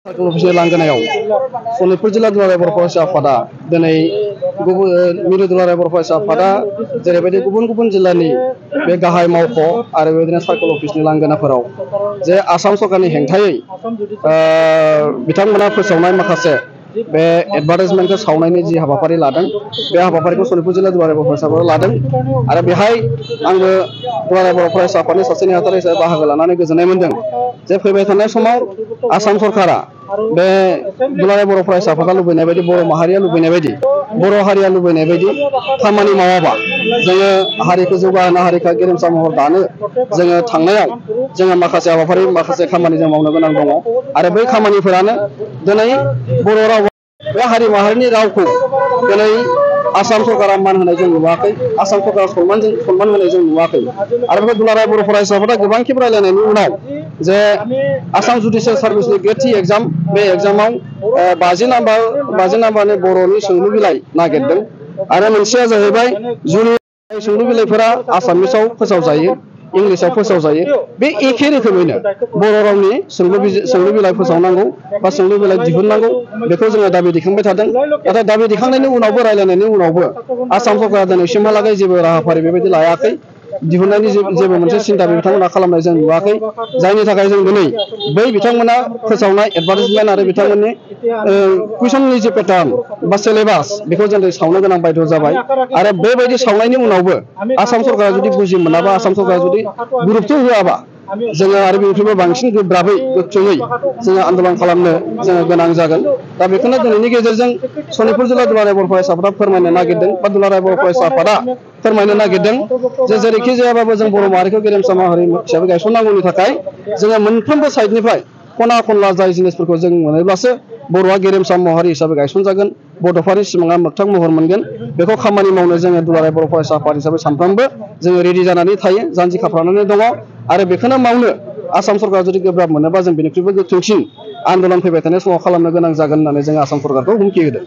अफिसनि लांगोनायाव सनितपुर जिल्ला दुलाराय बर' फरायसा आफादा दिनै मिरु दुलाराय बर' फरायसा आफादा जेरैबायदि गुबुन गुबुन जिल्लानि बे गाहाय मावख' आरो बेबायदिनो सार्कल अफिसनि लांगोनाफोराव जे आसाम सरकारनि हेंथायै बिथांमोना फोसावनाय माखासे बे एडभार्टाइजमेन्टखौ सावनायनि जि हाबाफारि लादों बे हाबाफारिखौ सनितपुर जिल्ला दुलाराय बर' फरायसा आफादा लादों आरो बेहाय आंबो दुलाराय बर' फरायसा आफादनि सासे नेहाथारि हिसाबै बाहागो लानानै गोजोननाय मोनदों जे फैबाय थानाय समाव आसाम सरकारा बे दुलाराय बर' फरायसा आफादा लुबैनाय बायदि बर' माहारिया लुबैनाय बायदि बर' हारिया लुबैनाय बायदि खामानि मावाबा जोङो हारिखौ जौगाहोनो हारिखौ गेरेमसा महर दानो जोङो थांनायाव जोङो माखासे हाबाफारि माखासे खामानि जों मावनो गोनां दङ आरो बै खामानिफोरानो दिनै बर' राव बे हारि माहारिनि रावखौ दिनै आसाम सरकारा मान होनाय जों नुवाखै आसाम सरकारा सनमान होनाय जों नुवाखै आरो बे दुलाराय बर' फरायसा आफादा गोबां खेब रायलायनायनि उनाव जे आसाम जुडिसियेल सार्भिसनि ग्रेड थि एग्जाम बे एग्जामाव 50 नाम्बारनि बर'नि सोंलु बिलाइ नागिरदों आरो मोनसेया जाहैबाय जुनि सोंलु बिलाइफोरा आसामिसाव फोसावजायो इंलिसाव फोसावजायो बे एखे रोखोमैनो बर' रावनि सोंलु बिलाइ फोसावनांगौ बा सोंलु बिलाइ दिहुननांगौ बेखौ जोङो दाबि दैखांबाय थादों नाथाय दाबि दैखांनायनि उनावबो रायलायनायनि उनावबो आसाम सरकारा दिनैसिमहालागै जेबो राहाफारि बेबायदि लायाखै दिहुननायनि जेबो मोनसे सिन्था बिथांमोना खालामनाय जों नुवाखै जायनि थाखाय जों दिनै बै बिथांमोना फोसावनाय एडभार्टाइजमेन्ट आरो बिथांमोननि कुइसननि जे पेटार्न बा सिलेबास बेखौ जों सावनो गोनां बायद' जाबाय आरो बेबायदि सावनायनि उनावबो आसाम सरकारा जुदि बुजि मोनाबा आसाम सरकारा जुदि गुरुत्व होआबा जोङो आरो बेनिख्रुइबो बांसिन गोब्राबै गोख्रोङै जोङो आन्दलन खालामनो जोङो गोनां जागोन दा बेखौनो दिनैनि गेजेरजों सनितपुर जिल्ला दुलाराय बर' फरायसा आफादा फोरमायनो नागिरदों बा दुलाराय बर' फरायसा आफादा फोरमायनो नागिरदों जे जेरैखि जायाबाबो जों बर' माहारिखौ गेरेमसा माहारि हिसाबै गायसननांगौनि थाखाय जोङो मोनफ्रोमबो साइडनिफ्राय खना खनला जाय जिनिसफोरखौ जों मोनोब्लासो बर'आ गेरेमसा माहारि हिसाबै गायसनजागोन बड'फानि सिमाङा मोगथां महर मोनगोन बेखौ खामानि मावनो जोङो दुलाराय बर' फरायसा आफाद हिसाबै सानफ्रोमबो जोङो रेडि जानानै थायो जानजि खाफ्रानानै दङ आरो बेखौनो मावनो आसाम सरकारा जुदि गोब्राब मोनोबा जों बेनिख्रुइबो गोख्रोंसिन आन्दलन फैबाय थानाय समाव खालामनो गोनां जागोन होननानै जों आसाम सरकारखौ हुमखि होदों।